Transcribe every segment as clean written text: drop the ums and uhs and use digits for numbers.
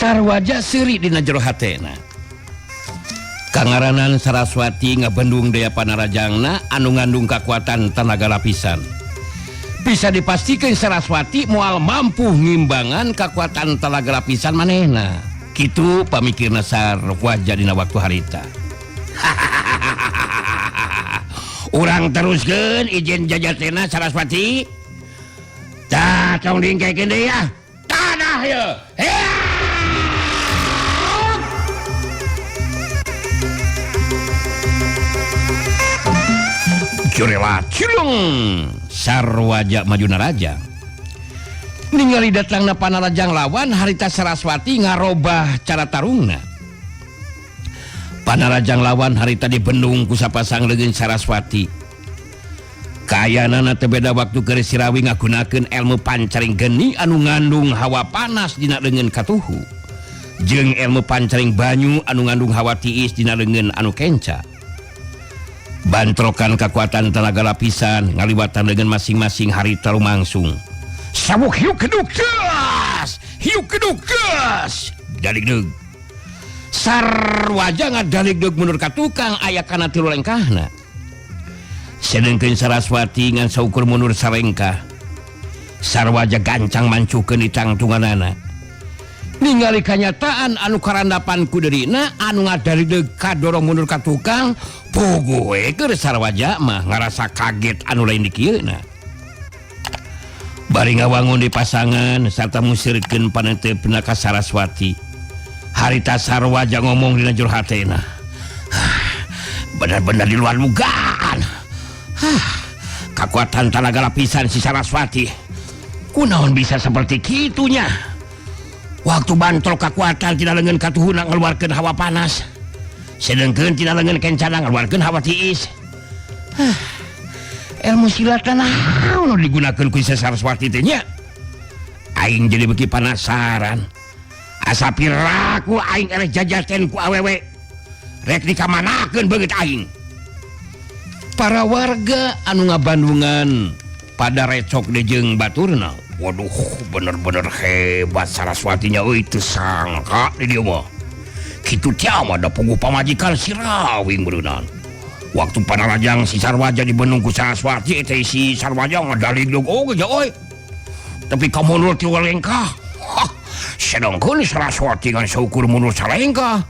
Sarwaja seuri dina jero hatena. Kangaranan Saraswati ngabendung daya panarajangna anu ngandung kakuatan tanaga lapisan. Bisa dipastikan Saraswati moal mampu ngimbangan kakuatan tanaga lapisan manehna. Kitu pamikirna Sarwaja dina waktu harita. Urang teruskeun izin jajatena Saraswati. Tah tong dingkekeun deui ah. Tanah ye. Curela cilung Sarwaja maju narajang. Ningali datangna panarajang lawan harita Saraswati ngarobah cara tarungna. Panarajang lawan harita dibendung ku sapasang leungeun Saraswati. Kaayaanana teu beda waktu keur Sirawi ngagunakeun ilmu pancaring geni anu ngandung hawa panas dina leungeun katuhu. Jeung ilmu pancaring banyu anu ngandung hawa tiis dina leungeun anu kenca. Bantrokan kekuatan tenaga lapisan ngaliwatan dengan masing-masing harita lumangsung. Sabuk hiu keduk gas, hiu keduk gas. Daligdeg. Sarwaja ngadaligdeg mundur ka tukang aya kana tilu lengkahna. Sedengkeun Saraswati ngan saukur mundur salengkah. Sarwaja gancang mancukeun di tangtunganana. Ningali kanyataan anu karandapan ku dirina anu ngadaligdeg kadorong mundur ka tukang, puguh we keur Sarwaja mah ngarasa kaget anu lain dikieuna. Bari ngawangun di pasangan sarta musirkeun panenteupna ka Saraswati. Harita Sarwaja ngomong dina jero hatena. Bener-bener di luar dugaan. Kakuatan tanaga lapisan si Saraswati. Kunaon bisa seperti kitunya? Waktu bantrok kekuatan tina leungeun katuhuna ngeluarkeun hawa panas. Sedengkeun tina leungeun kencana ngeluarkeun hawa tiis. Ilmu silat naon digunakeun ku si Saraswati teh nya? Aing jadi beuki panasaran. Asa piraku aing eleh jajaten ku awewe. Rek dikamanakeun beungeut aing. Para warga anu ngabandungan pada recok deui jeung baturna. Waduh, bener-bener hebat Saraswatinya euy, teu sangka di dieu mah. Kitu teh mah da puguh pamajikan si Rawing beureunan. Waktu panarajang si Sarwaja dibendung ku Saraswati teh si Sarwaja ngadaligdug oge ja euy. Tapi ka mundur ti walengkah. Hah, sedengkeun Saraswati ngan saukur mundur salengkah.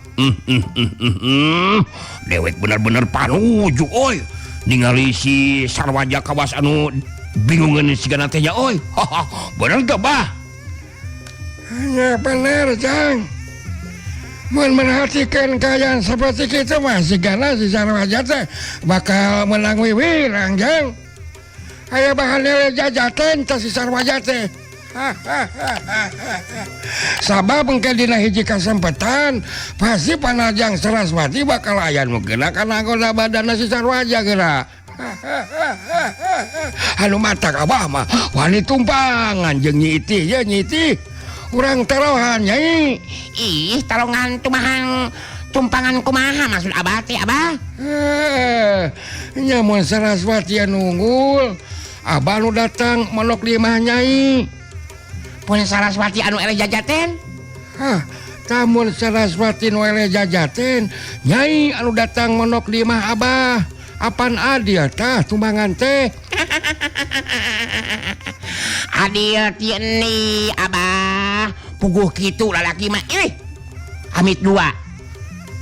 Dewek bener-bener panuju euy. Ningali si Sarwaja kawas anu bingungan sigana teh nya euy. Bener teu bah? Nya bener, Jang. Mun merhatikan kaayaan seperti kitu mah sigana si Sarwaja teh bakal menang wiwirang, Jang. Aya bahan nilai jajaten teh si Sarwaja teh. Sabab engke dina hiji kasempatan pasti panajang Saraswati bakal aya nu geuna kana anggota badanna si Sarwaja geura. Anu matak abah mah wani tumpangan jeung Nyi Itih ye Nyi Itih. Urang tarohan Nyai. Ih, tarongan tumahan tumpangan kumaha maksud abah teh abah? Nya mun Saraswati anu unggul, abah nu datang monok di imah Nyai. Pun Saraswati anu eleh jajaten? Hah, tamun Saraswati nu eleh jajaten, Nyai anu datang monok di imah abah. Apan adil tah tumbangan teh? Adil ti abah. Puguh kitu lalaki mah. Ih, amit dua.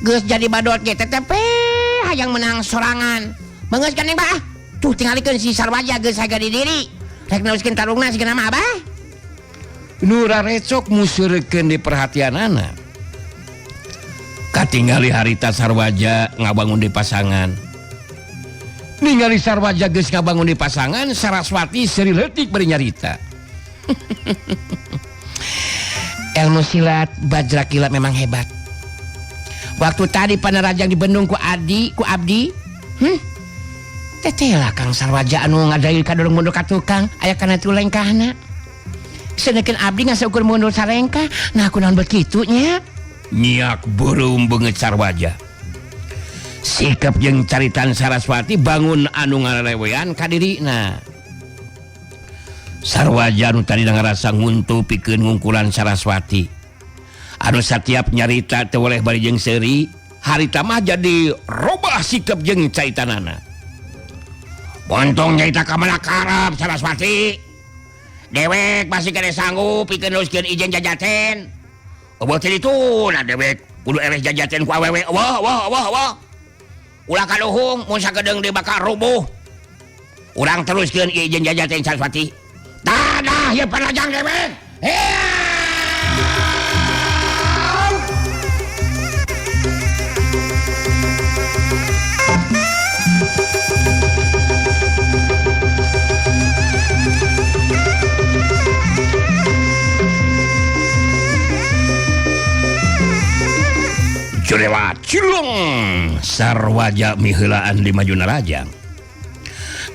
Geus jadi badot ge tetep hayang menang sorangan. Beungeus kan bah? Tuh tingalikeun si Sarwaja geus haga di diri. Rek neruskeun tarungna sigana mah abah. Nu rarecok museurekeun di perhatianana. Katingali harita Sarwaja ngabangun di pasangan. Ningali Sarwaja geus ngabangun di pasangan, Saraswati seuri leutik bari nyarita. Ilmu silat Bajra Kila memang hebat. Waktu tadi panarajang dibendung ku Adi, ku Abdi. Teteh lah Kang Sarwaja anu ngadail kadorong mundur ka tukang, aya kana tu lengkahna. Sedengkeun abdi ngaseukur mundur salengkah, nah kunaon bekitu nya? Nyiak beureum beungeut Sarwaja. Sikap jeung caritan Saraswati bangun anu ngarelewean ka dirina. Sarwaja nu tadi ngarasa nguntu pikeun ngungkulan Saraswati. Anu satiap nyarita teu boleh bari jeung seuri, harita mah jadi robah sikap jeung caitanana. Bontong nyarita ka mana karep Saraswati. Dewek masih kene sanggup pikeun neruskeun ijen jajaten. Eueuh teh dituna dewek kudu eleh jajaten ku awewe. Wah wah wah wah. Ulah kaluhung mun sakedeung deui bakal rubuh. Urang teruskeun ieu ijen jajaten Saraswati. Dadah ieu panajang dewek. Curewa cilung sarwaja miheulaan di majuna rajang.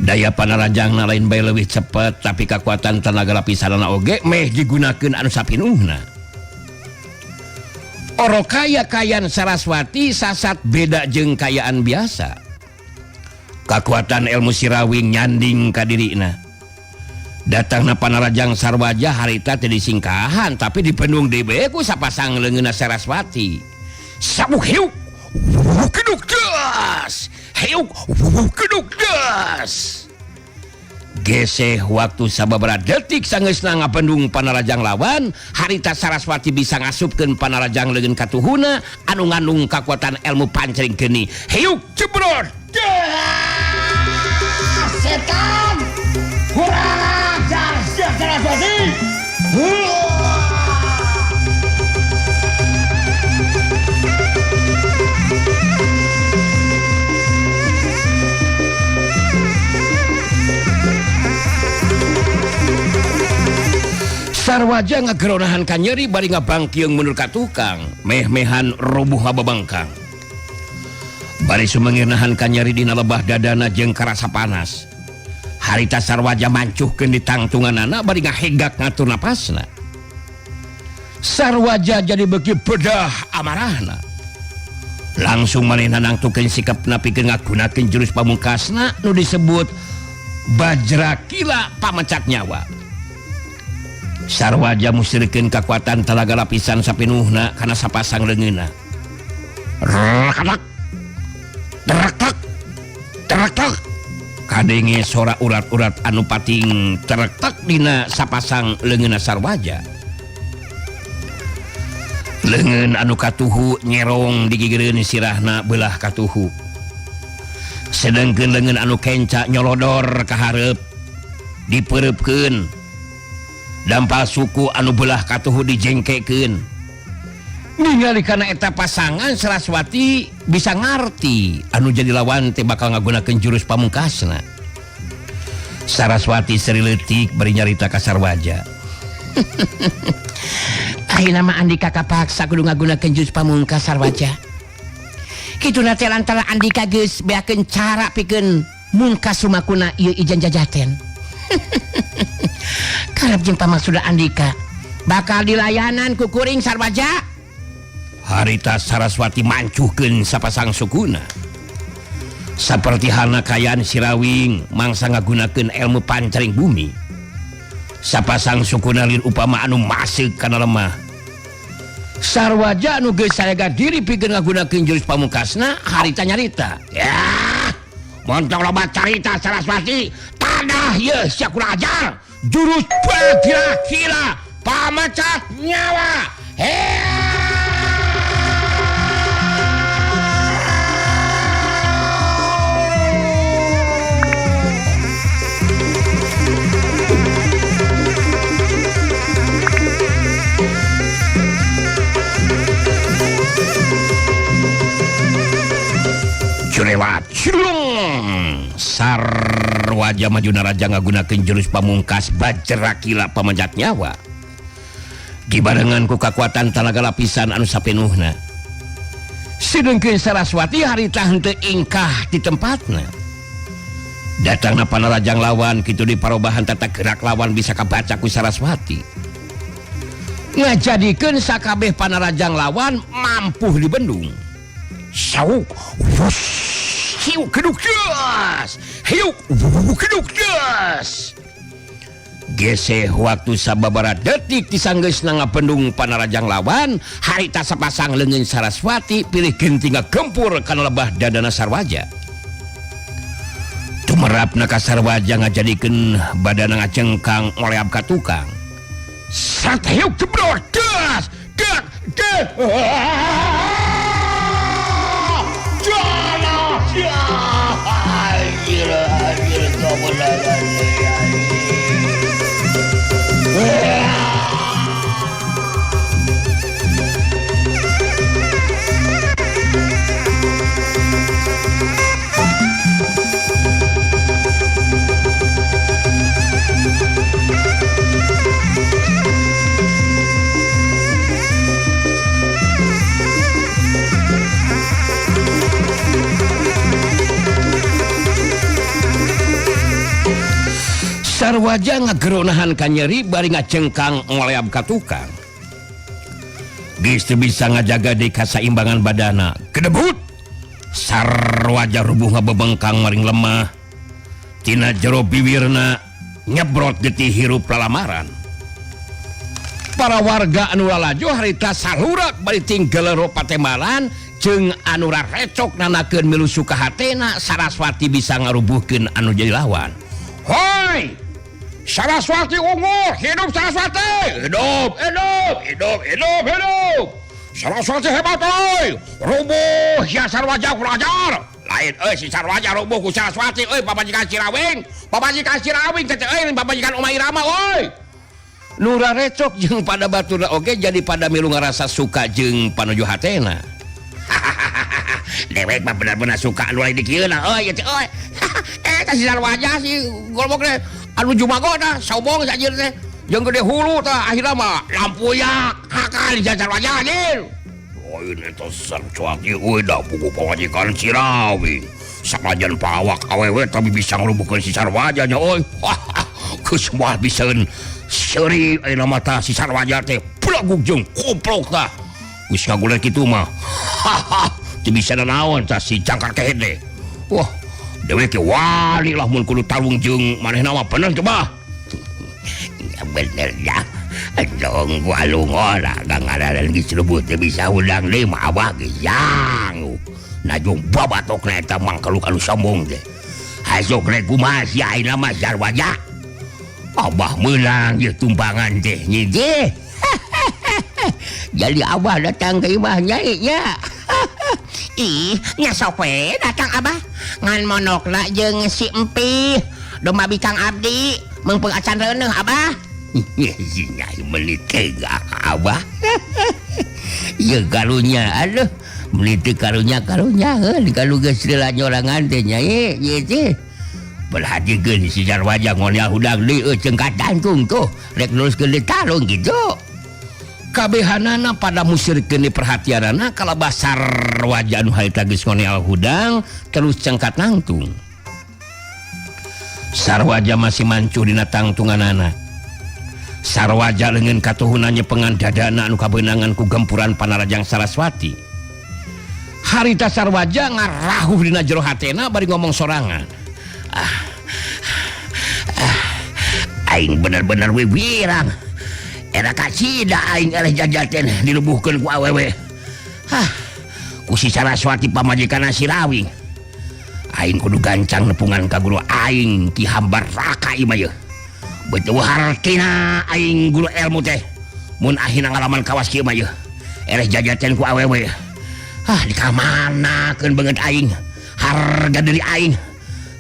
Daya panarajangna lain bae leuwih cepet tapi kakuatan tenaga lapisanana oge meh digunakeun anu sapinuhna. Oro kaya kayan Saraswati sasat beda jeung kayaan biasa. Kakuatan ilmu sirawing nyanding ka dirina. Datangna panarajang sarwaja harita teu disingkahan tapi dipendung deui bae ku sapasang leungeunna Saraswati. Sabuk hiuk keduk das hiuk keduk das. Geseh waktu sababaraha detik sangeusna ngapendung panarajang lawan, harita Saraswati bisa ngasupkeun panarajang leungeun katuhuna anu ngandung kakuatan ilmu pancring geni. Hiuk jebrot. Setan. Hurang ajar sia Saraswati. Sarwaja ngageronahan kanyeri bari ngabangkiung mundur ka tukang, meh-mehan rubuh ngababangkang. Bari sumengir nahan kanyeri dina lebah dadana jeung karasa panas. Harita Sarwaja mancuhkeun di tangtunganana bari ngahegak ngatur napasna. Sarwaja jadi beuki bedah amarahna. Langsung manehna nangtukeun sikapna pikeun ngagunakeun jurus pamungkasna nu disebut Bajrakila pamecat nyawa. Sarwaja musirikeun kakuatan talaga lapisan sapinuhna kana sapasang leungeunna. Rakatak. Terektak. Terektak. Kadenge sora urat-urat anu pating terektak dina sapasang leungeunna Sarwaja. Leungeun anu katuhu nyerong digigireun sirahna beulah katuhu. Sedengkeun leungeun anu kenca nyolodor ka hareup dipeureupkeun. Dampal suku anu belah katuhu dijengkekeun. Ningali kana eta pasangan Saraswati bisa ngarti anu jadi lawan teh bakal ngagunakeun jurus pamungkasna. Saraswati seri leutik bari nyarita ka Sarwaja. Ayeuna mah Andika kapaksa kudu ngagunakeun jurus pamungkas Sarwaja. Kituna teh lantaran Andika geus beakeun cara pikeun mungkas sumakuna ieu ijan jajaten. Karep jeung pamaksuda Andika bakal dilayanan ku kuring Sarwaja. Harita Saraswati mancuhkeun sapasang sukuna. Saperti halna kayaan Sirawing mangsa ngagunakeun ilmu pancring bumi. Sapasang sukuna lin upama anu masuk kana lemah. Sarwaja anu geus sayaga diri pikeun ngagunakeun jurus pamungkasna harita nyarita. Yah, montong loba carita Saraswati. Tadah ye sia kurang ajar. Jurus Bajrakila pamecat nyawa. Curewat cilung. Sarwaja majuna raja ngagunakeun jurus pamungkas Bajrakila pamecat nyawa. Dibarengan ku kakuatan talaga lapisan anu sapenuhna. Sedengkeun Saraswati harita henteu ingkah di tempatna. Datangna panarajang lawan kitu di parobahan tata gerak lawan bisa kabaca ku Saraswati. Ngajadikeun sakabeh panarajang lawan mampuh dibendung. Sauk, wus, hiuk keduk das, hiuk keduk das. Geseh waktu sababara detik disanggeusna ngapendung panarajang lawan, harita sapasang leungeun Saraswati pilih genti ngagempur kana lebah dadana Sarwaja. Tumerapna ka Sarwaja ngajadikeun badana ngacengkang ngoleab ka tukang. Satayuk jebror das dak dak. Jalah ya. Anjir anjir kebenaran. Sarwaja ngageronahan kanyeri bari ngacengkang ngoleab ka tukang. Geus teu bisa ngajaga deui kasaimbangan badana. Kedebut. Sarwaja rubuh ngabebengkang maring lemah. Tina jero biwirna nyebrot getih hirup lalamaran. Para warga anu lalajo harita salurak bari tinggelero patembalan jeung anu rarecok nanakeun milu suka hatena Saraswati bisa ngarubuhkeun anu jadi lawan. Hoi! Saraswati unggul, hidup Saraswati, hidup, hidup, hidup, hidup, hidup. Saraswati hebat euy. Rubuh sia Sarwaja kulajar. Lain euy si Sarwaja rubuh ku Saraswati euy pamajikan Sirawing. Pamajikan Sirawing teh euy pamajikan Oma Irama euy. Nu rarecok jeung pada baturna oge jadi pada milu ngarasa suka jeung panuju hatena. Dewek mah bener-bener suka anu lain dikieuna euy teh euy. Eta si Sarwaja si golbok teh anu jumago tah sobong sajir teh jeung gede hulu tah akhirna mah lampuyak hakal di Sarwaja anjir. Lain eta Saraswati euy da buku pamajikan Sirawing. Sanajan pawak awewe tapi bisa ngarubuhkeun si Sarwaja nya euy. Geus moal bisaeun seuri ayeuna mah tah si Sarwaja teh plagug jeung komplok tah. Geus ngaguler kitu mah. Teu bisa nanaon tah si jangkar kehed teh. Wah, dewek wali lah mun kudu tarung jeung manehna mah bener teu bah. Ya bener dah. Endong gua lunga lah ngararan geus rebut teu bisa hudang deui mah abah geus jang. Najung babatokna eta mangkaluk anu sombong teh. Hasuk rek kumaha sia ayeuna mah Sarwaja. Abah meunang ieu tumpangan teh nyi teh. Jadi abah datang ke imah nyai nya. Ih, nya sok we datang abah. Ngan monokna jeung si Empih, domba bikang abdi, meungpeung acan reuneuh abah. Si nyai meuli tega ka abah. Ieu karunya aduh, meuli teu karunya karunya heuh kalau geus lila nyorangan teh nyai ieu teh. Perhatikeun si Sarwaja ngonel hudang deui euy cengkat tangtung tuh, rek neruskeun deui tarung kitu. Kabehanana pada musirkeun di perhatianana kalabah Sarwaja anu harita geus ngonel hudang terus cengkat nangtung. Sarwaja masih mancuh dina tangtunganana. Sarwaja leungeun katuhunan nyepengan dadana anu kabeunangan ku gempuran panarajang Saraswati. Harita Sarwaja ngarahuh dina jero hatena bari ngomong sorangan. Aing bener-bener wiwirang. Era kasida aing eleh jajaten dilubuhkeun ku awewe. Hah, ku si Saraswati pamajikanna Sirawing. Aing kudu gancang nepungan ka guru aing Ki Hambaraka ieu mah yeuh. Betul hartina aing guru ilmu teh. Mun akhirna ngalaman kawas kieu mah yeuh. Eleh jajaten ku awewe. Hah, dikamanakeun beungeut aing. Harga diri aing.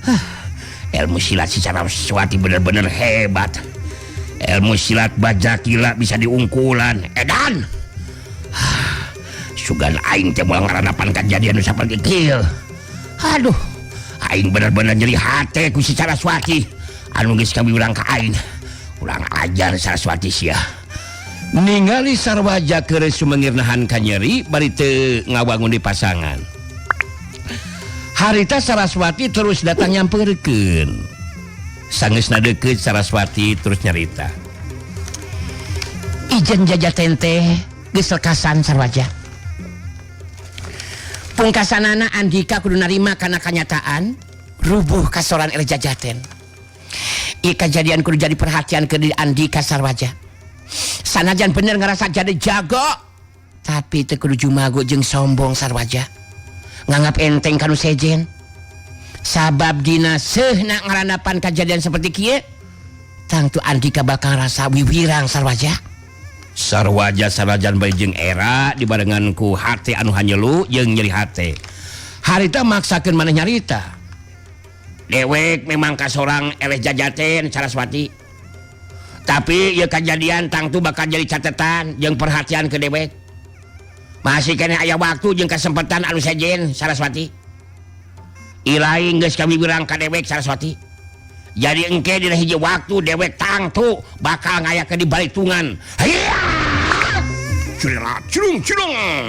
Hah, ilmu silat si Saraswati bener-bener hebat. Ilmu silat Bajakila bisa diungkulan. Edan. Sugan aing teh moal ngaranapan kajadian nu saperti kieu. Aduh, aing bener-bener nyeri hate ku si Saraswati. Anu geus kawiurang ka aing. Urang ajar Saraswati sia. Ningali Sarwaja keur sumengir nahan kanyeri bari teu ngawangun di pasangan. Harita Saraswati terus datang nyamperkeun. Sangeusna deukeut Saraswati terus nyarita. Ijen jajaten teh geus lekasan Sarwaja. Pungkasanana Andika kudu narima kana kanyataan rubuh kasoran eleh jajaten. Ieu kajadian kudu jadi perhatian ke diri Andika Sarwaja. Sanajan bener ngerasa jadi jago, tapi teu kudu jumago jeung sombong Sarwaja. Nganggap enteng kanu sejen. Sabab dina seuhna ngarandapan kajadian seperti kieu, tangtu Andika bakal rasa wiwirang Sarwaja. Sarwaja sanajan bae jeung era dibarengan ku hate anu hanyelu jeung nyeri hate. Harita maksakeun maneh nyarita. Dewek memang kasorang eleh jajaten Saraswati. Tapi ieu kajadian tangtu bakal jadi catatan jeung perhatian ke dewek. Masih keneh aya waktu jeung kesempatan anu sejen Saraswati. Ilaing geus kawiwirang ka dewek Saraswati. Jadi engke dina hiji waktu dewek tangtu bakal ngayakeun di balitungan. Hayya! Curang curung curung.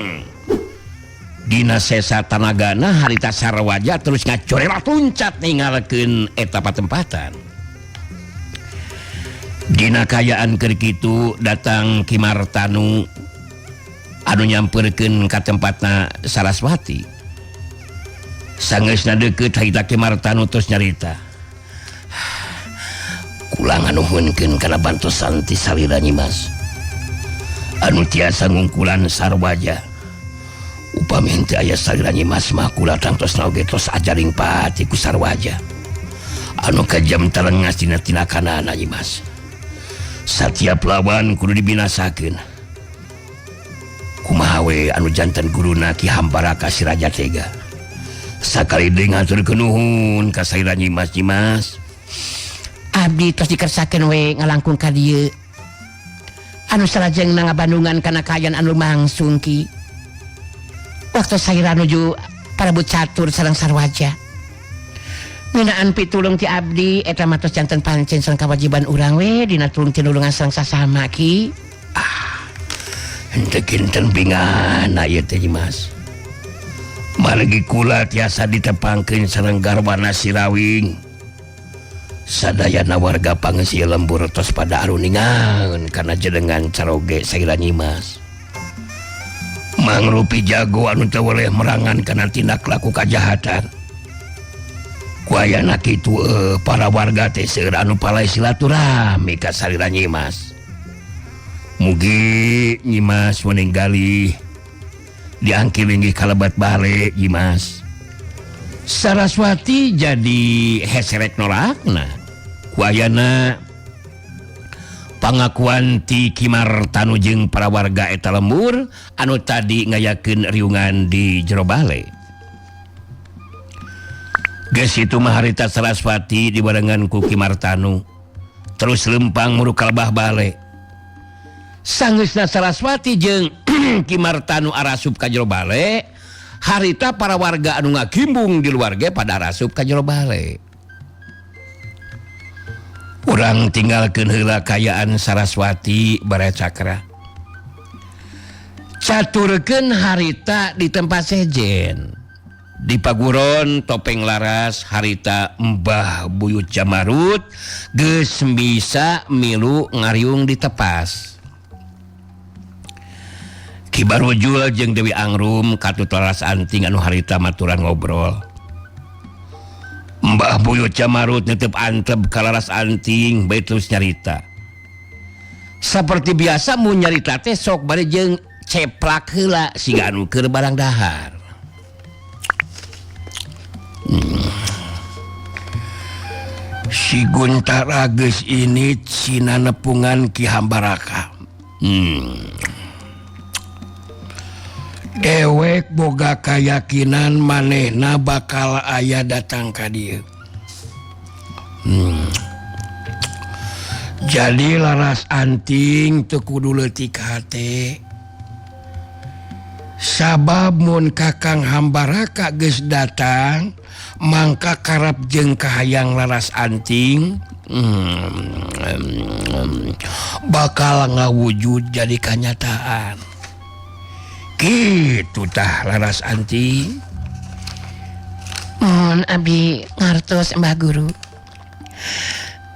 Dina sesa tanagana harita Sarwaja terus ngacorelat loncat ninggalkeun eta patempatan. Dina kayaan keur kitu datang Ki Martanu anu nyamperkeun ka tempatna Saraswati. Sangeusna deukeut harita Ki Martanu terus nyarita. Kula nganuhunkeun kana bantosan ti salira Nyimas. Anu tiasa ngungkulan Sarwaja. Upami henteu aya salira Nyimas mah kula tangtos oge tos ajaring pati ku Sarwaja. Anu kejam telengas dina tindakanana Nyimas. Satiap lawan kudu dibinasakeun. Kumaha we anu janten guruna Ki Hambaraka si Raja Tega. Sakali deui ngaturkeun nuhun ka salira Nyimas Nyimas. Abdi tos dikersakeun we ngalangkung ka dieu. Anu salajengna ngabandungan kana kaayaan anu lumangsung Ki. Waktu saira nuju Prabu Catur sareng Sarwaja. Ngeunaan pitulung ti abdi eta mah tos janten pancen sareng kawajiban urang we dina tulung tinulungan sareng sasama Ki. Ah, henteu kinten bingana ieu teh Nyimas. Margi kula tiasa ditepangkeun sareng garwana Sirawing. Sadayana warga pangeusi lembur tos pada aruningan kana jenengan caroge saira Nyimas. Mangrupi jago anu teu weleh merangan kana tindak laku kajahatan. Ku ayana kitu para warga teh seueur anu palai silaturahmi ka salira Nyimas. Mugi Nyimas meninggali diangki linggih kalebat bale Nyimas. Saraswati jadi heserek nolakna. Ku ayana pangakuan ti Ki Martanu jeung para warga eta lembur anu tadi ngayakeun riungan di jero bale. Geus itu mah harita Saraswati dibarengan ku Ki Martanu terus lempang muruk kalbah bale. Sangeusna Saraswati jeung Ki Martanu arasup ka jero bale, harita para warga anu ngagimbung di luar ge pada arasup ka jero bale. Urang tinggalkeun heula kayaan Saraswati bare cakra. Caturkeun harita di tempat sejen. Di paguron topeng laras harita Mbah Buyut Jamarut geus bisa milu ngariung di tepas. Ki Barujul jeung Dewi Angrum katut laras anting anu harita maturan ngobrol. Mbah Buyut Jamarut netep antep ka laras anting bae terus nyarita. Seperti biasa mun nyarita teh sok bari jeung ceplak heula siga anu keur barang dahar. Si Guntara geus ini cina nepungan Ki Hambaraka. Dewek boga kayakinan manehna bakal aya datang ka dieu. Jadi laras anting teu kudu leutik hate. Sabab mun Kakang Hambaraka geus datang, mangka karep jeung kahayang laras anting bakal ngawujud jadi kanyataan. Kitu tah laras anting. Mun abdi ngartos Mbah Guru.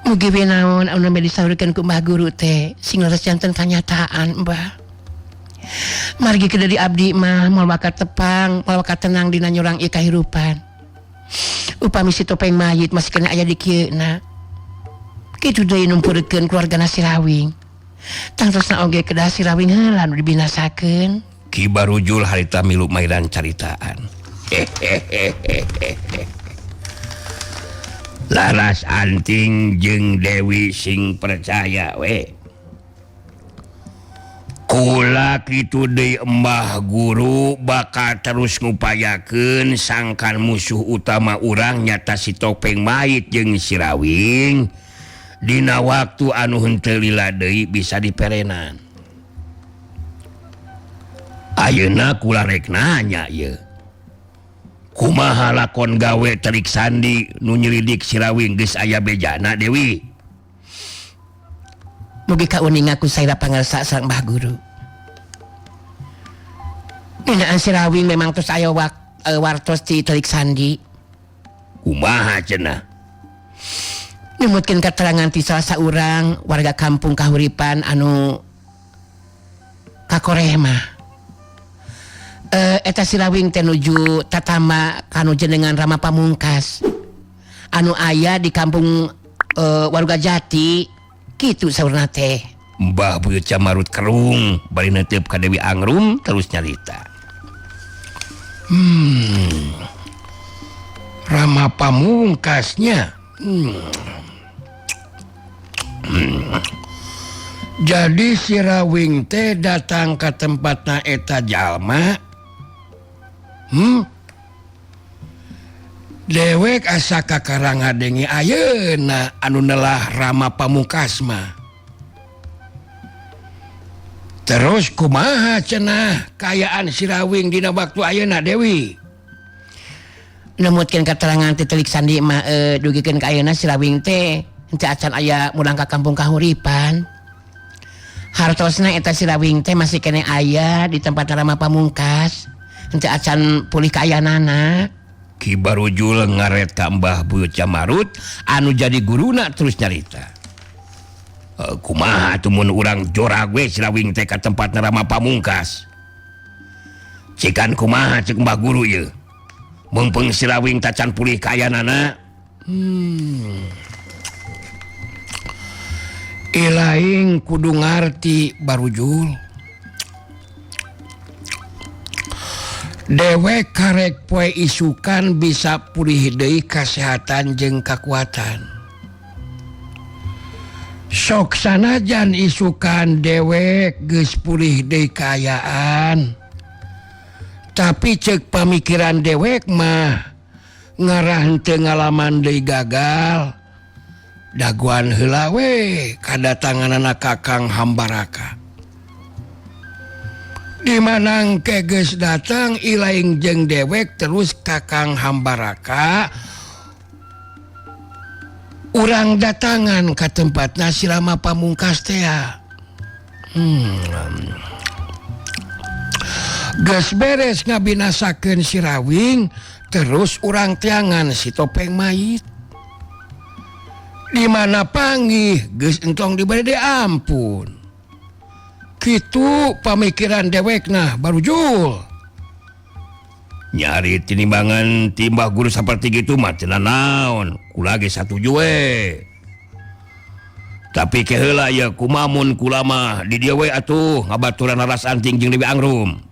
Mugi we naon anu nembe disaurkeun ku Mbah Guru teh sing leres janten kanyataan Mbah. Margi ke dari abdi mah moal bakal tepang, moal bakal tenang dina nyurang ieu kahirupan. Upami si topeng mayit masih kena aya di kieu na. Kitu deui numpurkeun keluargana si Rawing. Tangtosna oge kedah si Rawing heula nu dibinasakeun. Ki Barujul harita milu mairan caritaan. Laras Anting jeung Dewi sing percaya we. Kula kitu deui Mbah Guru bakal terus ngupayakeun sangkan musuh utama urang nyata si Topeng Mayit jeung si Rawing dina waktu anu henteu lila deui bisa diperenan. Ayeuna kula rek nanya ieu. Kumaha lakon gawe Telik Sandi nu nyelidik si Rawing geus aya bejana Dewi? Mugi kauninga ku saira pangarsa sareng Mbah Guru. Ngeunaan si Rawing memang tos aya wartos ti Telik Sandi. Kumaha cenah? Numutkeun katerangan ti salah saurang warga kampung Kahuripan anu kakoreh mah. Eta si Rawing teh nuju tatama kanu jenengan Rama Pamungkas anu aya di kampung Warga Jati kitu saurna teh. Mbah Buyut Camarut kerung bari neuteup ka Dewi Angrum terus nyarita. Rama Pamungkasnya. Jadi si Rawing teh datang ke tempatna eta jalma. Dewek asa kakarang ngadengi ayeuna anu nelah Rama Pamungkas mah. Terus kumaha cenah kaayaan si Rawing dina waktu ayeuna Dewi? Numutkeun katerangan ti Telik Sandi mah dugikeun ka ayeuna si Rawing teh henteu acan aya mulang ka kampung Kahuripan. Hartosna eta si Rawing teh masih keneh aya di tempat Rama Pamungkas. Henteu acan pulih kaayaanana. Ki Barujul ngaret ka Mbah Buyut Camarut anu jadi guruna terus nyarita. Kumaha atuh mun urang jorag we si Rawing teh ka tempat Rama Pamungkas. Cikan kumaha ceuk Mbah Guru ieu. Mumpung si Rawing tacan pulih kaayaanana. Ilaing kudu ngarti Barujul. Dewek karek poe isukan bisa pulih deui kasehatan jeung kakuatan. Sok sanajan isukan dewek geus pulih deui kaayaan. Tapi ceuk pamikiran dewek mah ngarah henteu ngalaman deui gagal. Daguan heula we kadatanganana Kakang Hambaraka. Di manang geus datang ilaing jeung dewek terus Kakang Hambaraka urang datangan ka tempatna si Rama Pamungkas teh. Geus beres ngabinasakeun si Rawing terus urang tiangan si Topeng Mayit. Di mana panggih geus entong dibere ampun. Kitu pamikiran dewekna Barujul. Nyari tinimbangan timbah guru saperti kitu mah teu naon, kula ge satuju we. Tapi ke heula ieu kumamun kula mah di dieu we atuh ngabaturan Laras Anting jeung Dewi Angrum.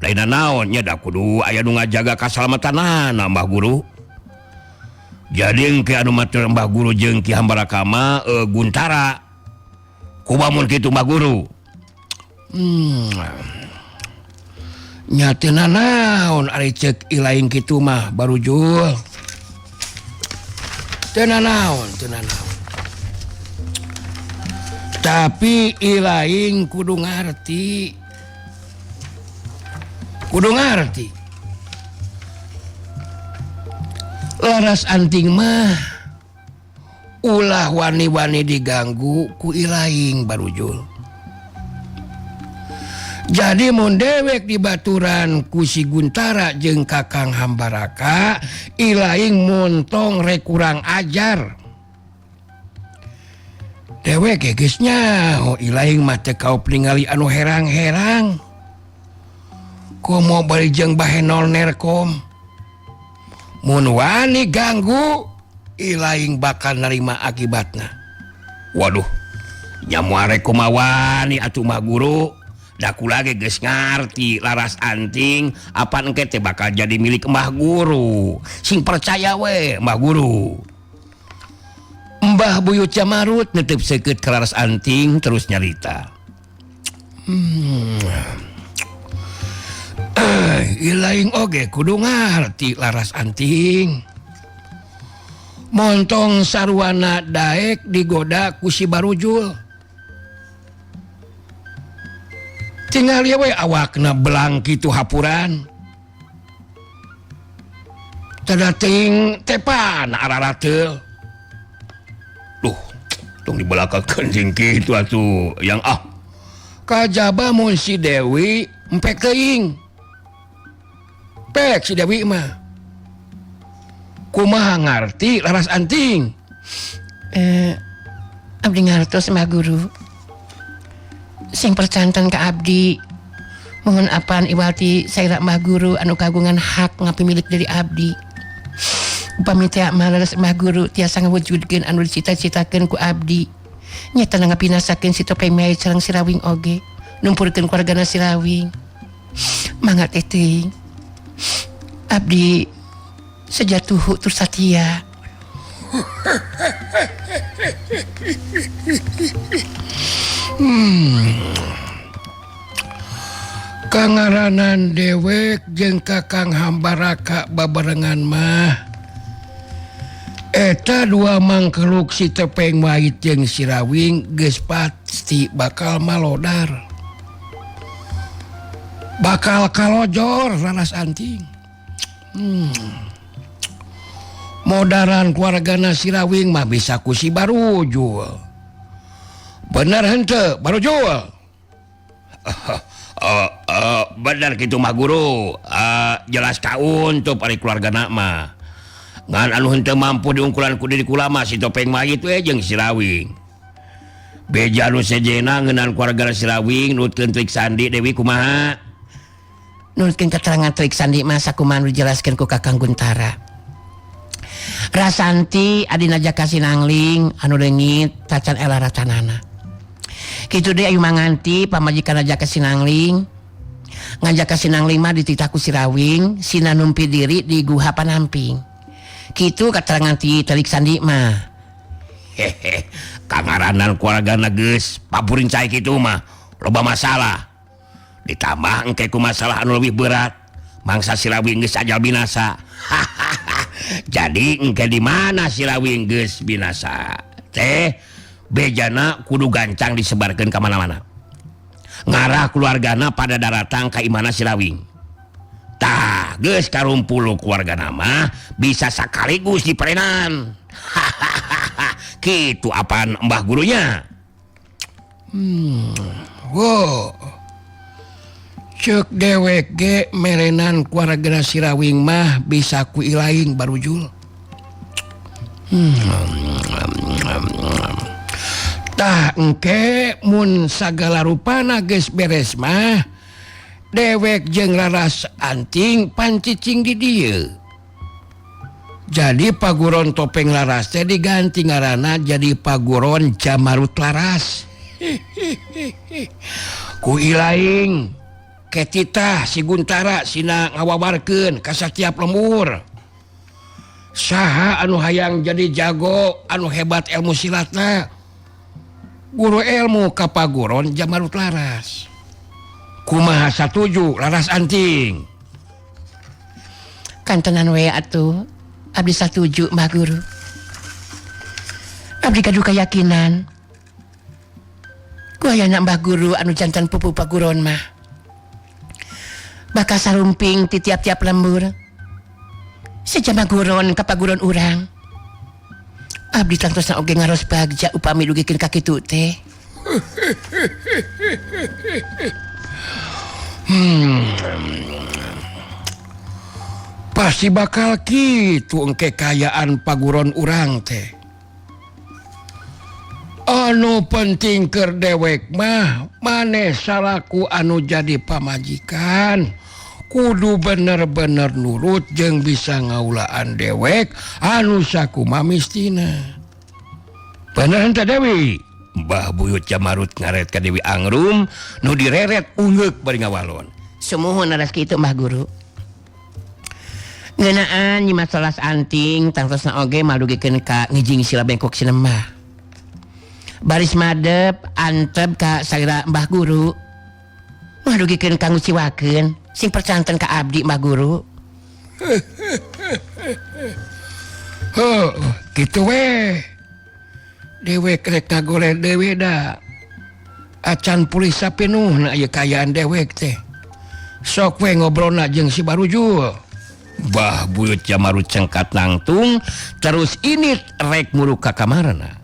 Lain naon nya da kudu aya nu ngajaga kasalamatanana Mbah Guru. Jadi engke anu matur Mbah Guru jeung Ki Hambaraka mah Guntara. Kumamun kitu Mbah Guru. Nya teu nanaon ari ceuk ilaing kitu mah Barujul. Teu nanaon, teu nanaon. Tapi ilaing kudu ngarti. Kudu ngarti. Laras Anting mah ulah wani-wani diganggu ku ilaing Barujul. Jadi mun dewek dibaturan ku si Guntara jeung Kakang Hambaraka ilaing montong rek kurang ajar. Dewek geus nyaho ilaing mah teu kaop ningali anu herang-herang. Komo bari jeung bahenol nerkom. Mun wani ganggu ilaing bakal narima akibatna. Waduh, nyamuare kumawani atuh Mbah Guru. Da kula ge geus ngarti Laras Anting apan engke teh bakal jadi milik Mbah Guru. Sing percaya we Mbah Guru. Mbah Buyut Jamarut netep seukeut ka Laras Anting terus nyarita. Ilaing oge kudu ngarti Laras Anting. Montong sarwana daek digoda ku si Barujul. Tinggal we awakna belang kitu hapuran. Tadating tepan ararateul. Duh, tong dibelakakeun jeung kitu atuh yang ah. Kajaba mun si Dewi empek teuing. Pek si Dewi mah. Kumaha ngarti Laras Anting? Abdi ngartos Mbah Guru. Sing percanten ka abdi. Mohon apan iwati saira Mbah Guru anu kagungan hak ngapimilik dari abdi. Upami teh mah leres Mbah Guru tiasa ngawujudkeun anu dicita-citakeun ku abdi. Nyata ngapinasakeun si topeng mayit sareng Sirawing oge, numpurkeun keluargana Sirawing. Mangga teh teuing. Abdi sejatuhu tur satia. Kangaranan dewek jeung Kakang Hambaraka babarengan mah eta dua mangkeluk si tepeng mayit jeung Sirawing geus pasti bakal malodar. Bakal kalojor Laras Anting. Modaran keluargana Sirawing mah bisa ku si Barujul. Bener henteu Barujul? Bener kitu Mbah Guru. Jelas kauntup ari keluargana mah. Ngan anu henteu mampu diungkulan ku diri kula mah si topeng mayit we jeung Sirawing. Beja nu sejenna ngeunaan keluarga Sirawing nutkeun trik sandi Dewi kumaha? Nutkeun keterangan trik sandi mah sakumaha nu dijelaskeun ku Kakang Guntara. Rasanti adina Jaka Sinangling anu leungit tacan ela ratanana. Kitu deui ayu manganti pamajikan Jaka Sinangling. Ngan Jaka Sinangling mah dititah ku Sirawing sina numpi diri di guha panamping. Kitu katerangan ti telik sandi mah. Hehe, kangaranan keluargana geus papurin cai kitu mah loba masalah. Ditambah engke ku masalah anu leuwih berat. Mangsa Sirawing geus ajal binasa. Jadi engke di mana Sirawing geus binasa teh bejana kudu gancang disebarkeun ka mana-mana. Ngarah keluargana pada daratang ka imana Sirawing. Tah geus karumpul keluargana mah bisa sakaligus diperenan. Kitu apaan Mbah Gurunya? Wow. Cek dewek ge merenan keluarga Sirawing mah bisa ku ilaing Barujul. Tah engke mun sagala rupana geus beres mah dewek jeung Laras Anting pancicing di dieu. Jadi Paguron Topeng Laras teh diganti ngaranna jadi Paguron Jamarut Laras. Ku ilaing ketitah si Guntara sina ngawawarkeun ka satiap lembur. Saha anu hayang jadi jago anu hebat ilmu silatna? Guru ilmu ka Paguron Jamarut Laras. Kumaha satuju Laras Anting? Kantenan we atuh. Abdi satuju Mbah Guru. Abdi gaduh keyakinan. Ku hayana Mbah Guru anu jantan pupu Paguron mah. Bakal sarumping ti tiap-tiap lembur. Sejama guron ka paguron urang. Abdi tangtosna oge ngaros bagja upami dugikeun ka kitu teh. Pasti bakal kitu engke kayaan paguron urang teh. Anu penting keur dewek mah maneh salaku anu jadi pamajikan kudu bener-bener nurut jeung bisa ngaulaan dewek anu sakumaha mistina. Bener henteu Dewi? Mbah Buyut Jamarut ngaret ka Dewi Angrum nu direret ungeuk bari ngawalon. Sumuhun leres kitu Mbah Guru. Ngeunaan Nyimas Welas Anting tangtosna oge madugikeun ka ngijing sila bengkok sinembah. Baris madep antep ka salira Mbah Guru. Madugikeun ka nguciwakeun sing percanten ka abdi Mbah Guru. Heuh, kitu we. Dewek rek kagoleh dewe da. Acan pulih sapinuhna ieu kaayaan dewek teh. Sok we ngobrolna jeung si Barujul. Bah Buyut Jamarut cengkat nangtung terus ini rek muruk ka kamarna.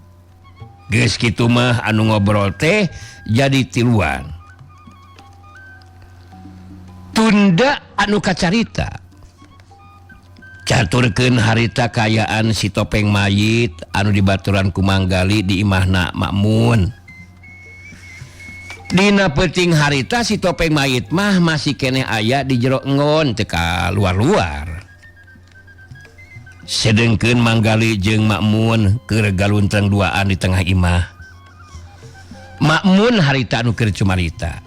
Geus kitu mah anu ngobrol teh jadi tiluan. Tunda anu kacarita. Caturkeun harita kaayaan si topeng mayit anu dibaturan ku Manggali di imahna Makmun. Dina peuting harita si topeng mayit mah masih keneh aya di jero enggon teu ka luar-luar. Sedengkeun Manggali jeung Makmun keur galuntreng duaan di tengah imah. Makmun harita anu keur cumarita.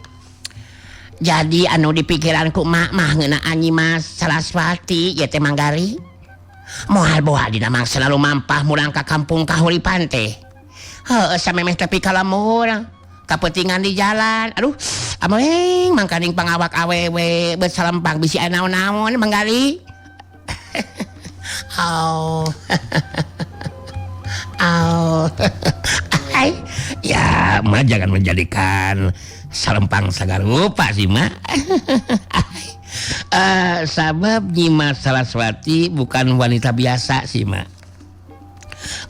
Jadi anu dipikiran ku mak mah ngeunaan Nyimas Saraswati ieu teh Manggali. Moal boa dina mangsa lalu mampah murang ka kampung Kahuripan teh. Heueuh samemeh tepi ka lembur. Kapetingan di jalan. Aduh, ameng mangkaning pangawak awewe beut salempang bisi aya naon-naon Manggali. Oh. Oh. Ai, ya mah jangan menjadikan salempang sagarupa sih mak. Sabab Nyimas Saraswati bukan wanita biasa sih mak.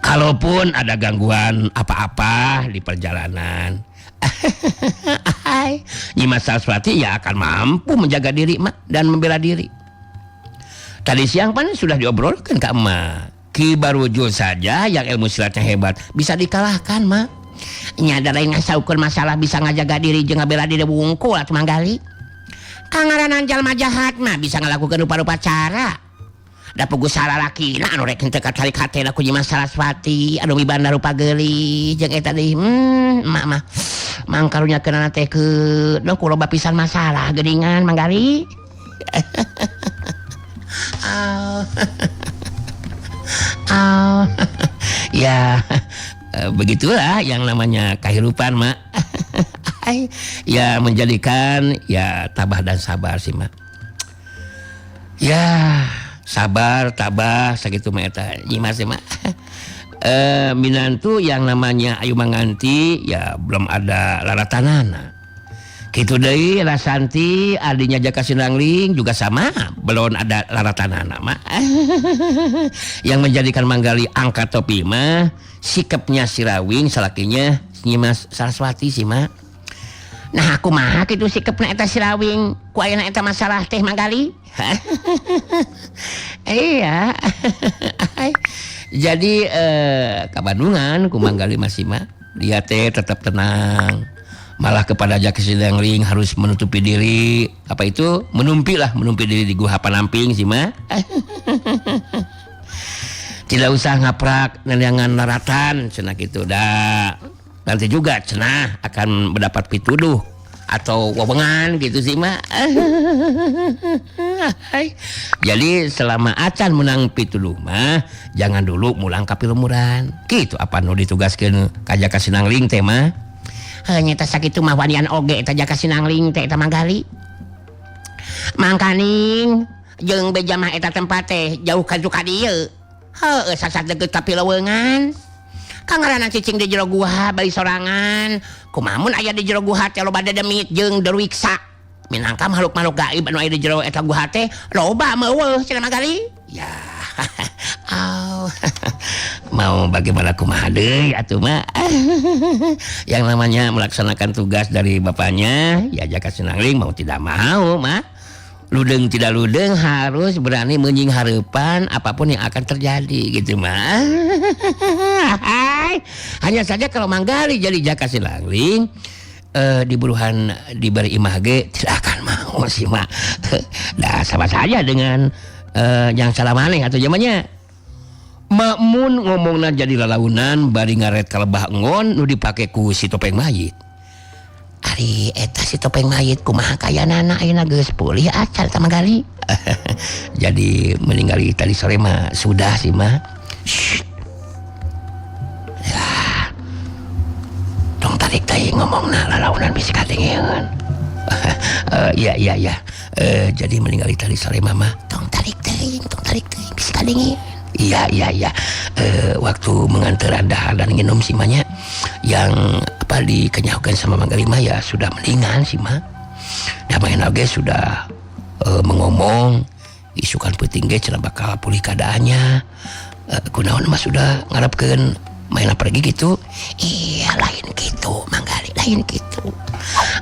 Kalaupun ada gangguan apa-apa di perjalanan, Nyimas Saraswati ya akan mampu menjaga diri mak dan membela diri. Tadi siang pan sudah diobrolkan ke emak. Ki Barujul saja yang ilmu silatnya hebat bisa dikalahkan mak. Nya da lain ngasaukeun masalah bisa ngajaga diri jeung ngabela diri wungkul atuh Manggali. Kangaranan jalma jahat mah bisa ngalakukeun rupa-rupa cara. Da puguh salalakina anu rek henteu katarik hatena ku Nyimas Saraswati anu mibanda rupa geulis jeung eta deui. Emak mah mangkarunyakeunana teh ke dong ku loba pisan masalah geuningan Manggali. Oh. Oh. Ya, begitulah yang namanya kehidupan mak. Ya menjadikan ya tabah dan sabar sih mak. Ya sabar tabah sakitu mah eta Nyimas sih mak. Minantu yang namanya Ayu Manganti ya belum ada laratanana. Kitu deui Rasanti adinya Jaka Sinangling juga sama belum ada laratanana mak. Yang menjadikan Manggali angkat topi mah sikapnya si Rawing salakinya Nyimas Saraswati sih mak. Nah aku mah kitu sikapna eta si Rawing ku ayeuna eta masalah teh Manggali. Iya. Jadi ka Bandungan ku Manggali masih mah dia teh tetap tenang. Malah kepada Jaka Sinangling harus menutupi diri, apa itu? Menumpi lah, menumpi diri di Guha Panamping sih mah. Tidak usah ngaprak neangan laratan cenah kitu da. Nanti juga cenah akan mendapat pituduh atau wewengan gitu sih mah. Jadi selama acan menang pituduh mah jangan dulu mulang ka pilumuran. Kitu apa nu ditugaskeun ka Jaka Sinangling teh mah. Heuh nyata sakitu mah wanian oge eta Jaka Sinangling teh eta Manggali. Mangkaning jeung beja mah eta tempat teh jauh ka ka dieu. Heueuh sasat deukeut ka pileuweungan. Kangaranan cicing di jero guha bari sorangan. Kumaha mun aya di jero guha teh loba dedemit jeung derwiksa. Minangka makhluk-makhluk gaib anu aya di jero eta guha teh loba meueuh cenah Manggali. Ya. Oh. Mau bagaimana kumaha deui atuh mah. Yang namanya melaksanakan tugas dari bapaknya ya Jaka Sinangling mau tidak mau mah. Ludeng tidak ludeng harus berani menying harapan apapun yang akan terjadi gitu mah. Hanya saja kalau Manggali jadi Jaka Sinangling di buruhan diberi imah ge tidak akan mau sih mah. Nah sama saja dengan yang salah maneh atau zamannya. Makmun ngomongna jadi lalaunan bari ngaret ka lebah enggon nu dipake ku si topeng mayit. Ari eta si topeng mayit kumaha kayanana ayeuna geus pulih acan sama gali? Jadi meninggal tadi sore mah sudah sih mah. Shh. Ya. Tong tarik teh ngomongna lalaunan bisi kadengeun. Iya iya iya. Jadi meninggal tadi sore mama. Tong tarik teuing bisi kadengeun. Iya iya iya. Waktu mengantar dahar dan nginum si manya yang apa dikenyahkan sama Manggali mah ya sudah mendingan sih mah. Dan main oge sudah mengomong isukan peuting ge cenah bakal pulih keadaannya. Kunaon mah sudah ngarepkeun main pergi gitu. Iya lain gitu Manggali, lain gitu.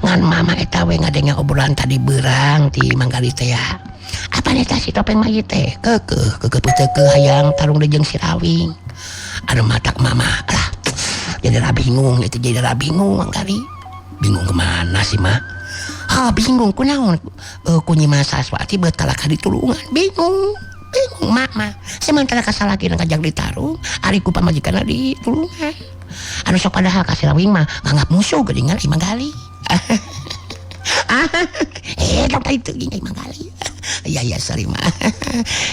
Ngan mama eta we ngadenge obrolan tadi beurang ti Manggali teh ya. Apa eta si topeng mayit teh keukeuh keukeuh peuteukeuh hayang tarung deui jeung si Rawing. Anu matak mama lah jadi lah bingung itu, jadi lah bingung Manggali. Bingung kemana sih mah? Ha bingung kunaon ku Nyi Mas Saraswati beut kalah ka ditulungan. Bingung. Bingung mak mah. Sementara kasalaki ngajak ditarung, ari ku pamajikanna ditulungan. Anu sok padahal ka si Rawing mah nganggap musuh geuningan si Manggali. Tong itu gini Manggali. Ya ya sorry mah.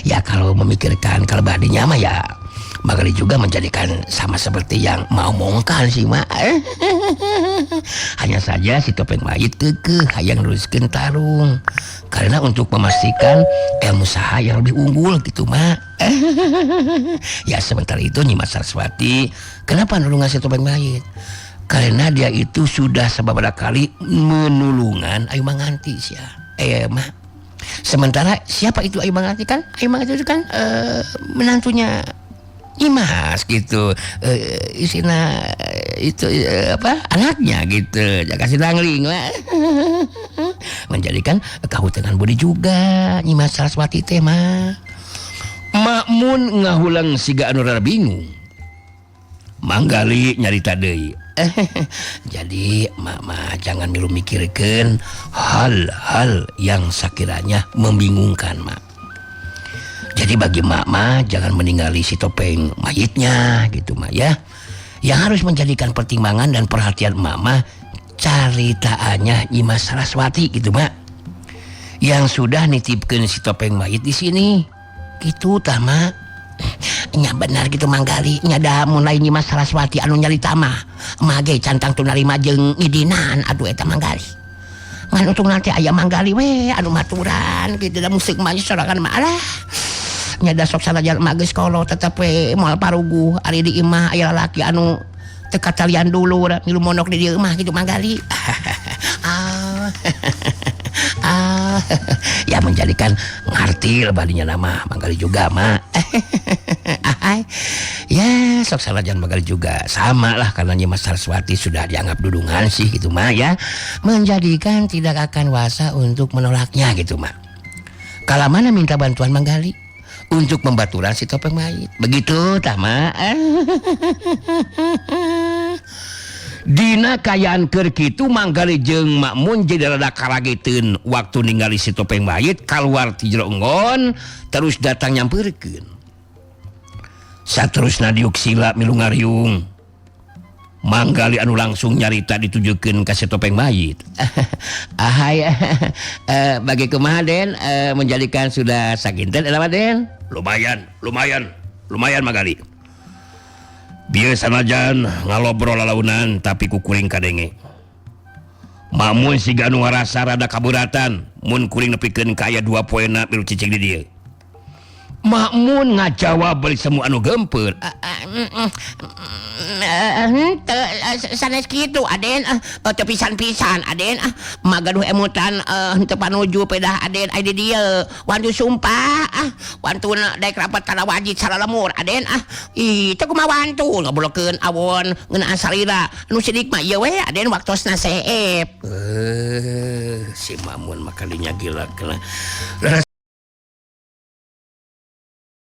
Ya kalau memikirkan kalau badinya mah ya Manggali juga menjadikan sama seperti yang mau mongkan sih mah. Hanya saja si topeng mayit keukeuh hayang neruskeun tarung. Karena untuk memastikan ilmu saha yang lebih unggul gitu mah. Ya sementara itu Nyi Mas Saraswati kenapa nulungan si topeng mayit? Karena dia itu sudah sababaraha kali menulungan Ayu Manganti sia. Mah. Sementara siapa itu Ayu Manganti kan? Ayu Manganti itu kan menantunya Imas gitu, isina itu apa anaknya gitu, jaga si dangling lah. Menjadikan kahutengan budi juga Nyimas Saraswati teh mah. Makmun ngahulang siga anu rada bingung. Manggali nyarita deui. Jadi mama jangan milu mikirkeun hal-hal yang sakiranya membingungkan mak. Jadi bagi mama jangan meninggali si topeng mayitnya gitu mak ya. Yang harus menjadikan pertimbangan dan perhatian mama caritaannya Nyimas Saraswati gitu mak. Yang sudah nitipkeun si topeng mayit di sini. Gitu tah mak. Nya benar gitu Manggali, nya da mun lain Nyimas Saraswati anu nyarita mah. Mage cantang tu narima jeung ngidinan aduh eta Manggali. Ngan untung nanti aya Manggali we anu maturan gitu da musik mah sorangan mah alah. Nya da sok sanajan mah geus kolot tetep we moal paruguh ari di imah aya lalaki anu teu katalian dulur milu mondok di dieu mah gitu Manggali. Ah. Ah. Ya menjadikan ngarti badinya nama Manggali juga mah. Ya sok sanajan Manggali juga sama lah karena Nyi Mas Saraswati sudah dianggap dudungan sih gitu mah ya. Menjadikan tidak akan wasa untuk menolaknya gitu mah. Kala mana minta bantuan Manggali untuk membaturan si topeng mayit. Begitu tah mah. Dina kayaan keur kitu Manggali jeung Makmun jadi rada karageteun waktu ningali si topeng mayit kaluar ti jero enggon terus datang nyampeurkeun. Saterusna diuk sila milu ngariung. Manggali anu langsung nyarita ditujukeun ka si topeng mayit. Ahai bagi kumaha Den menjadikan sudah sakinten eta mah Den? Lumayan, lumayan, lumayan Manggali. Bieu sanajan ngalobrol lalaunan tapi ku kuring kadenge. Makmun siga anu ngarasa rada kaberatan mun kuring nepikeun ka aya 2 poena milu cicing di dieu. Makmun ngajawab bari semu anu gempeur. Sanes kitu Aden, teu pisan-pisan Aden, magaduh emutan henteu panuju pedah Aden aya di dieu. Wantu sumpah wantuna daek rapat kana wajib salalemur Aden ah. Ih teu kumaha wantu ngabolokeun awon ngeunaan salira. Anu sidik mah ieu we Aden waktosna seep. Si Makmun mah kalinya gila kena.